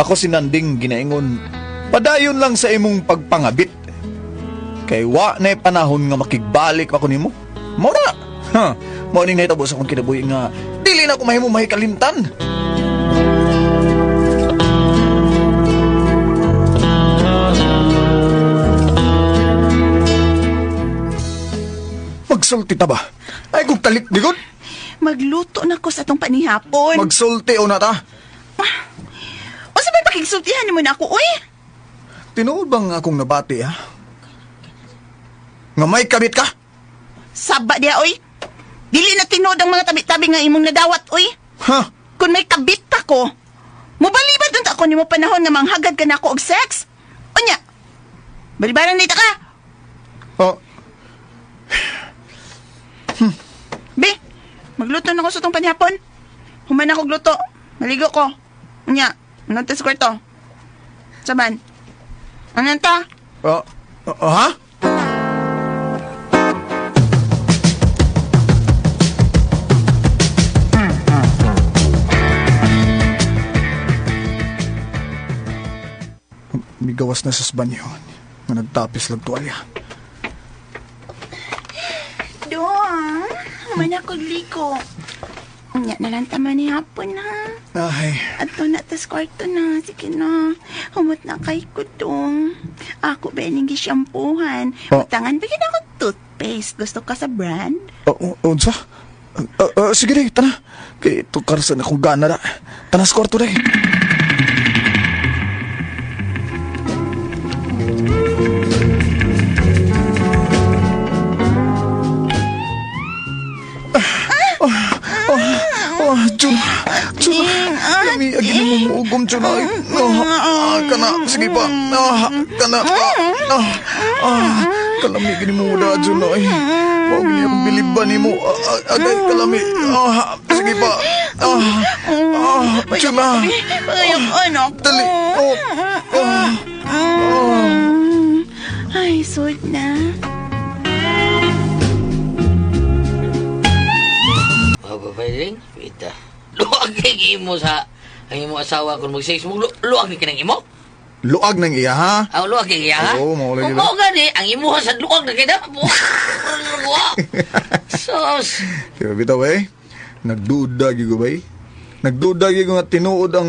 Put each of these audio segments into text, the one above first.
Ako si Nanding ginaingon, padayon lang sa imong pagpangabit. Kay wa na panahon nga makigbalik ako nimo. Mao na. Ha, mao ning nahitabo sa akong kinabuhi nga dili na ako mahimo mahikalimtan. Magsulti ta ba? Ay kung talik digod. Magluto na ko sa atong panihapon. Magsulti o na ta. O sa may pakigsultihan mo na ako, uy! Tinuod bang akong nabati ha? Nga may kabit ka? Saba diya, uy! Dili na tinuod ang mga tabi-tabi nga imong nadawat, uy! Ha? Kung may kabit ako, mubalibad unta ako nimo panahon nga manghagad ka na ako og sex. Unya, balibaran dito ka. Oh, Be, magluto na ko sa itong panihapon. Human ako gluto. Maligo ko. Unya, ano ta sa kwarto? Saban. Ano ta? oh, oh, ha? Migawas na sa banyo nga nagtapis lang tuwalya. Doon, human ako liko. Unya na lang tama ni hapon ha. Ay, Ato na tas kwarto na. Sige na. Humot na kay kutong. Ako ba ning gisyampuhan. Oh. Utangan bigyan ako toothpaste. Gusto ka sa brand? oh, oh, unsa? Sige day, tana. Kay tukar sa akong gana na. Tana sa kwarto day. Oh, oh, Jun, Jun, lami, agin mo muugom, Jun, ay, oh, ah, kana, sige pa, ah, kana, ah, ah, ah, kalami, gini mo da, Jun, ay, mao gini akong biliban nimo, ah, ah, agay, kalami, ah, sige pa, ah, ah, Jun, ah, Ay, ano ko. dali, oh, ah, ah. Ay, sod na. Pwede Wita. Luag kay imo sa ang imo asawa kung mag-sex mo luag ni kanang imo. Luag ng iya, ha? Ang luag kay iya ha. Oo, mao lagi Kung mao gani ang imo sa luag na kay na mo. Sos. Kaya bitaw eh, nagduda gyud ko bay. Nagduda gyud ko nga tinuod ang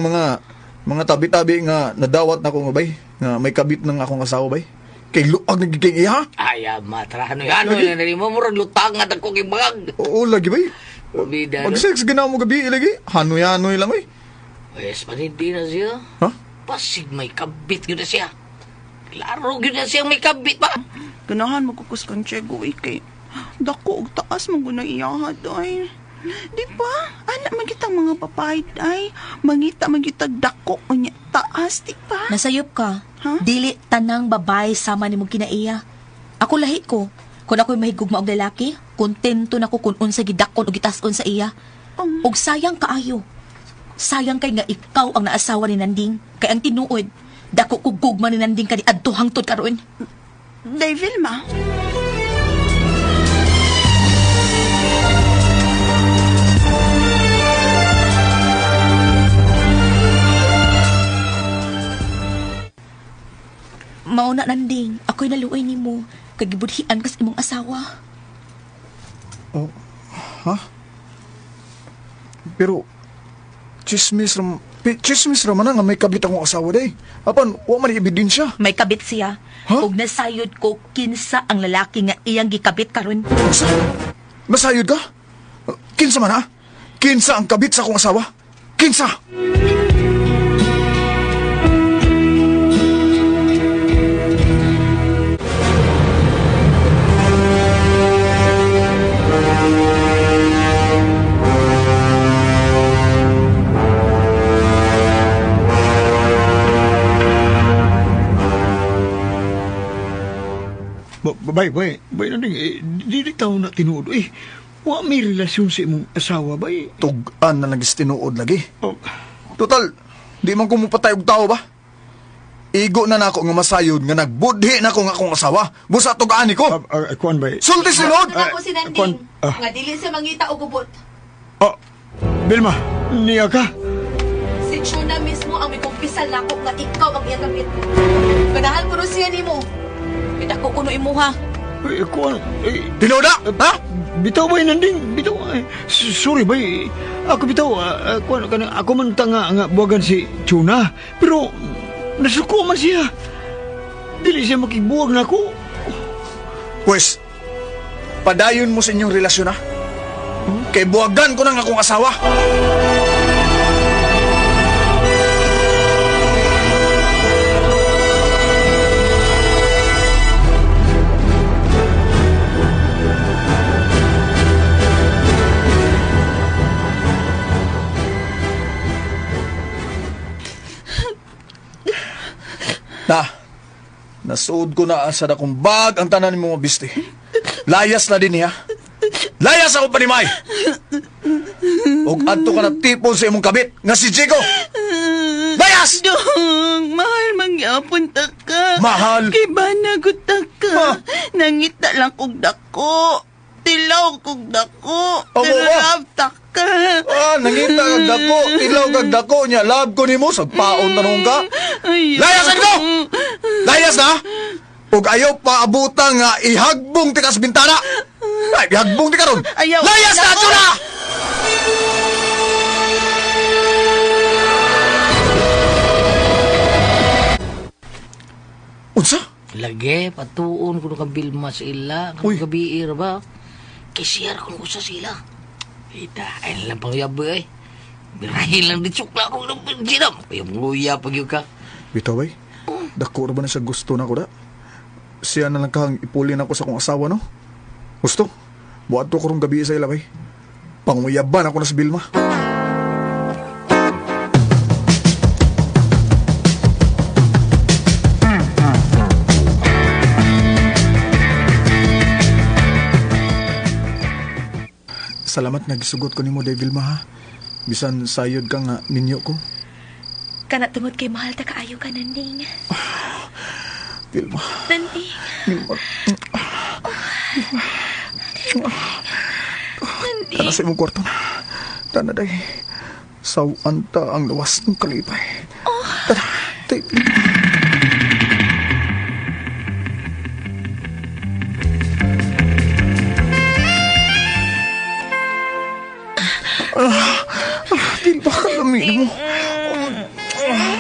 mga tabi-tabi nga nadawat na ko nga bay, nga may kabit ng akong asawa bay. Kay luag na gyud kay iya. Ay, matra ano ano na nimo murag lutang nga dagko kay bag. Oo lagi bay. Bida. Pag sex ginawa mo gabi lagi, hanoy-hanoy lang oy. Yes, panindi na siya. Ha? Pasig may kabit gyud na siya. Klaro gyud na siya may kabit ba. Ganahan mo kukus kang Chego, eh, kay dako og taas mo guna iyaha, day. Di ba? Anak man kitang mga babae, day. Mangita man kitag dako unya taas, di ba? Nasayop ka. Ha? Dili tanang babae sama nimo kinaiya. Ako lahi ko. Kung ako'y mahigugma og lalaki, kontento na ko kung unsa gidakon o gitason sa iya. Um. Og sayang kaayo. Sayang kay nga ikaw ang naasawa ni Nanding. Kay ang tinuod, dako kog gugma ni Nanding kani adto hangtod karon. Day, Vilma. Mao na Nanding, ako'y naluoy nimo kay gibudhian kas imong asawa. Oh, ha? Pero chismis ram chismis ra man na nga may kabit akong asawa day. Apan wa man ebidensya. May kabit siya. Ha? Ug nasayod ko kinsa ang lalaki nga iyang gikabit karon. Unsa? Masayod ka? Kinsa man ha? Kinsa ang kabit sa akong asawa? Kinsa? Bay, bay, bay, nanding, eh, dili tao na tinuod, eh. Wa may relasyon sa imong asawa, bay. Tug-an na nagis tinuod lagi. Oh, Total, di man ko mupatay og tao ba? Igo na nako nga masayod nga nagbudhi na ko nga akong asawa. Busa tug-an ko. ah, ah, kuan, bay. Sulti sinod. Ah, Ako si kuan, Nanding. ah. Nga dili siya mangita og gubot. Oh, Vilma, niya ka. Si Chuna mismo ang mikumpisal nako nga ikaw ang iyang kabit. Ganahan ko rin siya nimo. Kay dako kuno imuha. Eh, kuan, eh, Tinuod na? Ha? Bitaw bay Nanding, bitaw. Eh, sorry bay. Ako bitaw, kuan kanang ako man ta nga buwagan si Chuna, pero nasuko man siya. Dili siya makibuwag nako. Pwes, padayon mo sa inyong relasyon, ha? Kay buwagan ko ng akong asawa. Na, nasuod ko na sa dakong bag ang tanan mo mabisti. Layas na din niya. Layas ako panimay! Og adto ka na tipon sa imong kabit nga si Jigo. Layas! Dong, mahal mangyapon ta ka. Mahal? Kay banagot ta ka. Ha? Nangita lang kog dako. Tilaw kog dako. Amo Pero ba? love ta ka. Ah, nangita kag dako, tilaw kag dako niya, love ko nimo sagpaon tanong ka. Ayaw. Layas na Layas na! Ug ayaw paabutan nga ihagbong ti kas bintana. Ay, ihagbong ti karon. Ayaw. Layas na, Nako. Chuna! Unsa? Lagi, patuon ko kang Bilma sa ila. Uy. Kung gabi ba? Kisiyar ko sa sila. Ita, ay lang pang yabi eh. Birahin lang di tsukla ko ng ginam. Yung luya pag yun ka. Bitaw ay, dako ra ba na siya gusto na ko da? Siya na lang kahang ipulin ako sa akong asawa, no? Gusto? Buhat ko karong gabi sa ila, bay. Panguyaban ako na si Bilma. Salamat nagsugot ko nimo, Day Vilma, ha? Bisan sayod ka nga ninyo ko. Kana tungod kay mahal ta kaayo ka Nanding. Vilma, Nanding. Vilma. Tana sa imong kwarto na. Tana day. Sawan ta ang lawas ng kalipay. Oh. Tana, tay. Ah, ah, di ba kalami mo? Ah,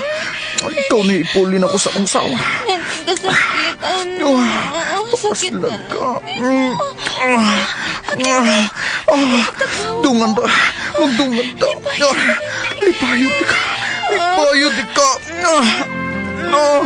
ikaw na ipulin ako sa akong sawa. Nanding kasakit. Ano? Ah, Sakit na. Paslag ka. Mm. Ah, ah, ah, Dungan ta. Magdungan ta. Ah, Lipayod di ka. Lipayod di ka. Ah, ah.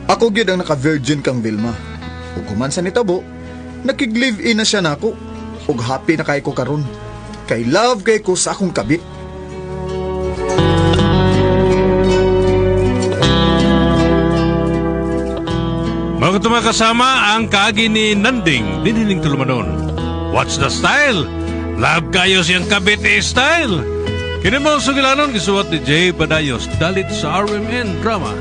Ako gyud ang naka-virgin kang Vilma. Ug human sa nitabo, nakig-live-in na siya nako. Ug happy na kay ko karon. Kay love kay ko sa akong kabit. Mga tumakasama ang kaagi ni Nanding, diniling tulumanon. What's the style? Love kayo siyang kabit eh, style. Kini mo sugilanon gisuwat ni Jay Badayos dalit sa RMN Drama.